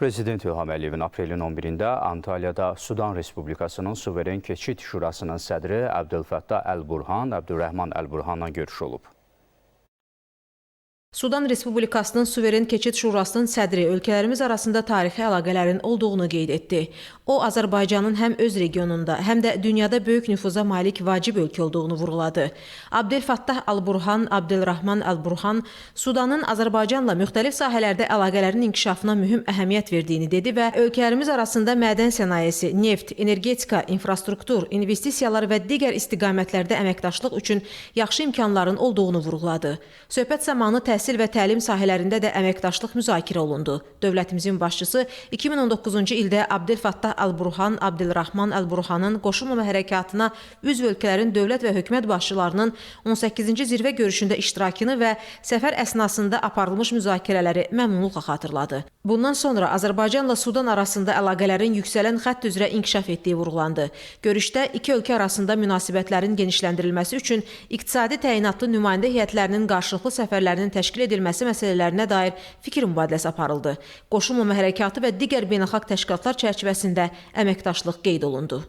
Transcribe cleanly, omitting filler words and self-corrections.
Prezident İlham Əliyevin aprelin 11-də Antalyada Sudan Respublikasının Suveren Keçid Şurasının sədri Əbdülfəttah Əl-Burhan, Əbdürrəhman Əl-Burhanla görüşü olub. Sudan Respublikasının Suveren Keçid Şurasının sədri ölkələrimiz arasında tarixi əlaqələrin olduğunu qeyd etdi. O, Azərbaycanın həm öz regionunda, həm də dünyada böyük nüfuza malik vacib ölkə olduğunu vurğuladı. Abdelfattah Al-Burhan, Abdelrahman Al-Burhan Sudanın Azərbaycanla müxtəlif sahələrdə əlaqələrin inkişafına mühüm əhəmiyyət verdiyini dedi və ölkələrimiz arasında mədən sənayesi, neft, energetika, infrastruktur, investisiyalar və digər istiqamətlərdə əməkdaşlıq üçün yaxşı imkanların olduğunu vurğuladı. Söhbət zamanı təhsil və təlim sahələrində də əməkdaşlıq müzakirə olundu. Dövlətimizin başçısı 2019-cu ildə Abdelfattah Al-Burhan, Abdelrahman Al-Burhanın qoşulmama hərəkatına üzv ölkələrin dövlət və hökumət başçılarının 18-ci zirvə görüşündə iştirakını və səfər əsnasında aparılmış müzakirələri məmnunluqla xatırladı. Bundan sonra Azərbaycanla Sudan arasında əlaqələrin yüksələn xətt üzrə inkişaf etdiyi vurğulandı. Görüşdə iki ölkə arasında münasibətlərin genişləndirilməsi üçün iqtisadi təyinatlı nümayəndə heyətlərinin qarşılıqlı səfərlərinin təşkil edilməsi məsələlərinə dair fikir mübadiləsi aparıldı. Qoşulmama hərəkatı və digər beynəlxalq təşkilatlar çərçivəsində əməkdaşlıq qeyd olundu.